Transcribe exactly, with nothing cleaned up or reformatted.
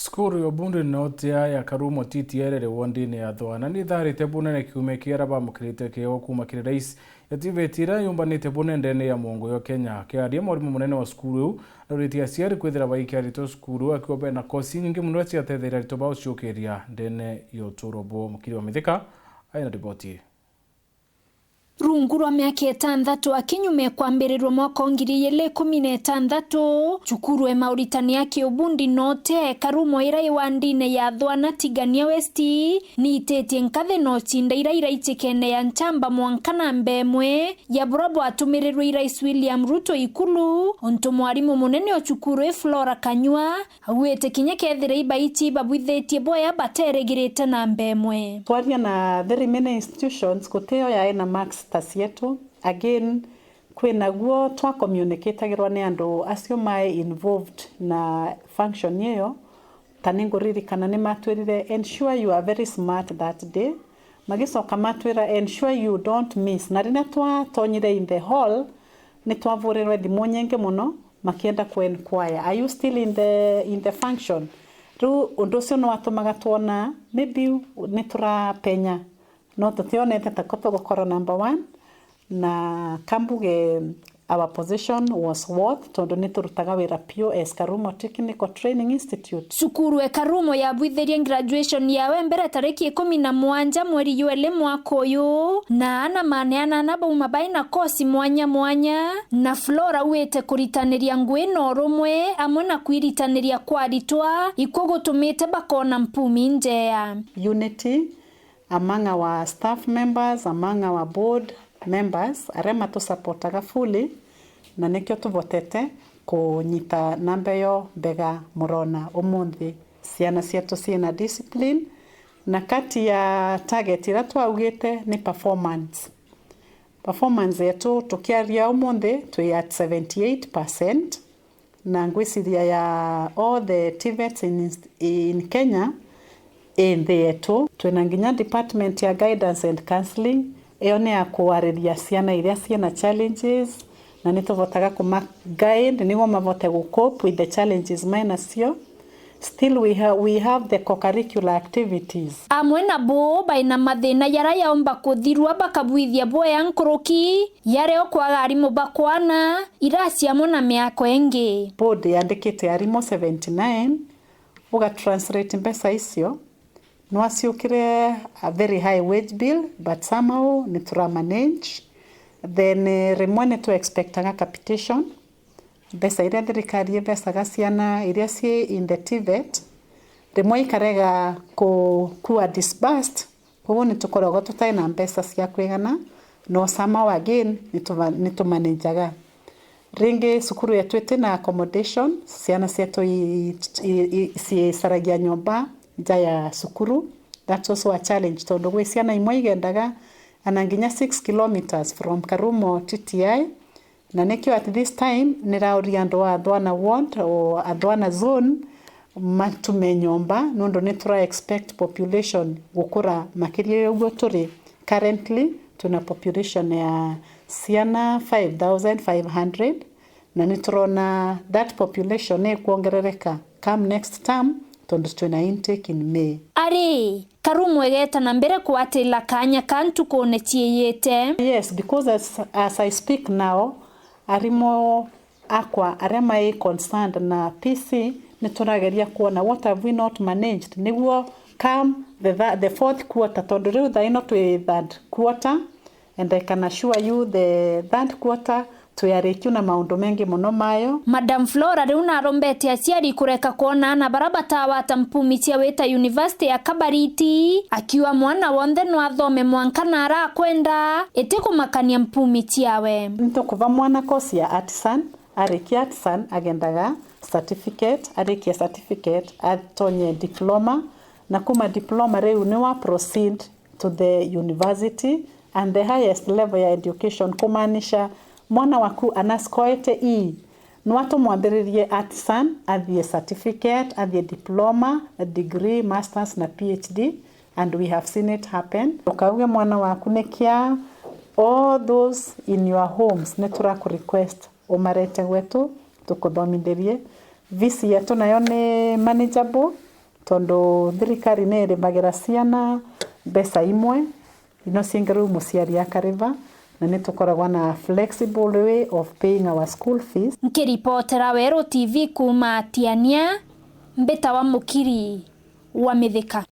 Cukuru ya Ubundi North ya Karumo T T L iri wondini ya Thwana ni itharite bunene kiumia kia aria bamukirite kiego kuuma kiri rais ya TVET iria yumbanite bunendene ya muongo yo Kenya. Akiaria, mwarimu munene wa cukuru iu nauritie aciari kwithira baikia aritwa cukuru iu, akiuga bena kosi nyingi mono iria ciatetheria aritwa bao ciukiria ndene ya uturo bwao. Mukiri wa Mithika aina riboti ii. Rungu rwa miaka itanthatu akinyuma kwambirirwa mwaka wa ngiri igiri ikumi na itanthatu, cukuru e mauritani ya kiubundi North e Karumo iria i wandine ya Thwana Tigania West, niititie nkathi na ucinda iria iraicikene ya nchamba mwanka namba imwe ya buria bwatumirirwe i Rais William Ruto Ikulu, untu mwarimu munene o cukuru i Flora Kanyua augite kinya kethira ibaici ibabwithitie bwea baterigirite namba imwe. Twaria na the remaining institutions, gutio yae na marks ta cietu. Again, kwinaguo twa communicatagirwa ni andu acio mai involved na function iyo, ta ninguririkana ni matwirire, "Ensure you are very smart that day." Magicoka matwira, "Ensure you don't miss." Na riria twatonyire in the hall, ni twavurirwe thimu nyingi mono makienda ku inquire, "Are you still in the, in the function?" Riu undu ucio nwatumaga twona maybe ni turapenya, no tutionete tako tugukorwa number one, na kambuge our position was worth, tondu ni turutaga wira pio as Karumo Technical Training Institute. Cukuru e Karumo yabwithirie graduation yawe mbere tariki ikumi na mwanja mweri jwa iri mwaka uyu, na ana maneanana bauma baina kosi mwanya mwanya, na Flora wite kuritaniria ngui na urumwe amwe na kwiritaniria kwa aritwa ikwo gutumite bakona mpumi njea. Unity among our staff members, among our board members, aria matusupportaga fully, na nikio tuvotete kunyita namba iyo mbega murona umunthi. Ciana cietu ciina discipline, na kati ya target iria twaugite ni performance. Performance yetu tukiaria umunthi twi at seventy eight percent, na ngwiciria ya all the TVETs in, in Kenya i nthi yetu. Twina nginya department ya guidance and counselling, iyo ni ya kuariria ciana iria ciina challenges, na ni tuvotaga kuma guide niguo mavote gu cope with the challenges mai nacio. Still we ha-, we have the co-curricular activities. Amwe na bo baina mathina jaria jaumba kuthirua bakabwithia bwea nkuruki, jaria ukwaga arimu ba kwana, irasi amwe na miako ingi. Board yandikite arimu seventy nine, uga translate mbeca icio, nwaciukire a very high wage bill, but somehow ni tura manage. Then, eh, rimwe ni tu expectaga capitation, mbeca iria thirikari ibecaga ciana iria cii in the TVET, rimwe ikarega ku-, kuwa disbursed, koguo ni tukoragwa tutai na mbeca cia kwigana, no somehow again ni tuva-, ni tumanejaga. Ringi cukuru yetu itina accommodation, ciana cietu i-, i-, i-, ciicaragia nyomba nja ya cukuru. That's also a challenge, tondu gwi ciana imwe igendaga ana nginya six kilometres from Karumo T T I, na nikio at this time nirauria andu a Athwana ward o Athwana zone matume nyomba, nondu ni tura expect population gukura makiria ya uguo turi currently. Twina population ya ciana five thousand five hundred, na ni turona that population ni ikwongerereka come next term, tondu twina intake in May. Ari, Karumo igeta na mbere kwatila kanya ka ntukune ciiyite. Yes, because as, as I speak now, arimu akwa aria mai concerned na P C, ni turageria kuona what have we not managed, niguo come the, the, the fourth quarter, tondu riu thaino twi third quarter, and I can assure you the third quarter twiyarikiu na maundu mengi mono mayo. Madam Flora riu narombete aciari kureka kwona ana bara batawata mpumi cia wita University ya Kabariti, akiuga mwana wonthe no athome mwanka na arakwenda, iti kumakania mpumi ciawe. Nitukuva mwana course ya artisan, arikia artisan agendaga certificate, arikia certificate atonye diploma, na kuma diploma riu ni wa proceed to the university and the highest level ya education, kumaanisha mwana waku anascoete ii, nwa tumwambiririe artisan, athie certificate, athie diploma, degree, masters na P H D, and we have seen it happen. Ukauge mwana waku ni kia, all those in your homes ni turaku request umarete gwetu tukuthomithirie. Fees yetu nayo ni manageable, tondu thirikari ni irimagira ciana mbeca imwe, ino ciengerwe muciari akariva, na ni tukoragwa na flexible way of paying our school fees. Nkiripotera Weru T V kuuma Tiania, mbitawa Mukiri wa Mithika.